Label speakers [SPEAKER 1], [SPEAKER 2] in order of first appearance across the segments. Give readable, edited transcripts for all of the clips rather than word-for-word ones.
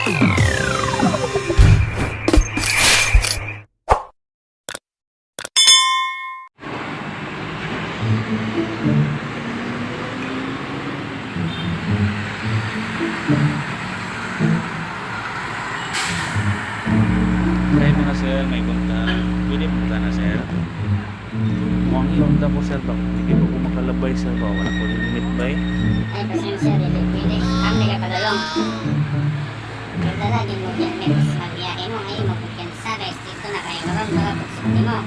[SPEAKER 1] Kaya mga sir, may punta. Pwede punta na, sir. Mukhang i-onda ko, sir, ba? Hindi pa ko makalabay, sir, ba? Wala ko limit ba eh?
[SPEAKER 2] Ay, pasensya, dili pwede. Kami ka padulong. Pero lagi mo helmet, magbiyahe mo, ngayon mo kumpiyansa, guys, dito na kayo karon para pagsukti mo.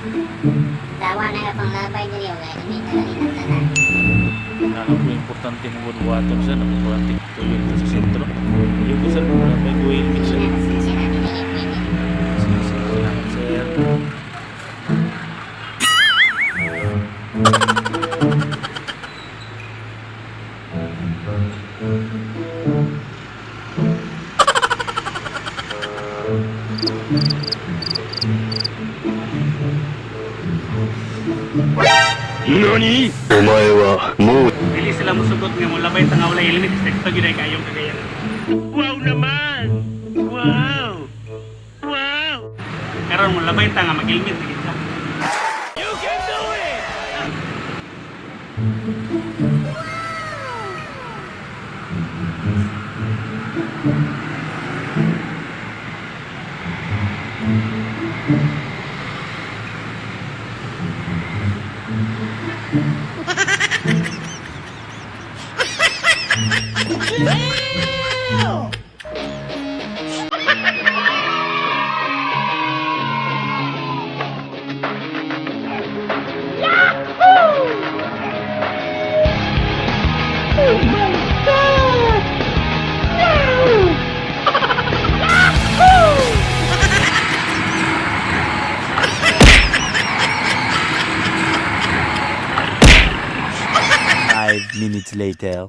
[SPEAKER 2] Dawa na nga pang labay diri o gaya kami tagalin ang tanan.
[SPEAKER 1] Alam ko, importante mo buhaton, sir. Importante ko yun sa sentro. Hindi ko, sir, wala pa ko helmet,
[SPEAKER 2] Hindi
[SPEAKER 1] sir.
[SPEAKER 2] na, pasensya na, dili pwede.
[SPEAKER 1] Sige, sige, salamat, sir.
[SPEAKER 3] 何お前はもう
[SPEAKER 4] Dili sila musugot nga molabay ta nga walay helmet, stricto gyud ay kayong Cagayan. Wow naman! Wow! Wow! Karon molabay ta nga mag-helmet na gid ta. You can do it!
[SPEAKER 5] 5 minutes later.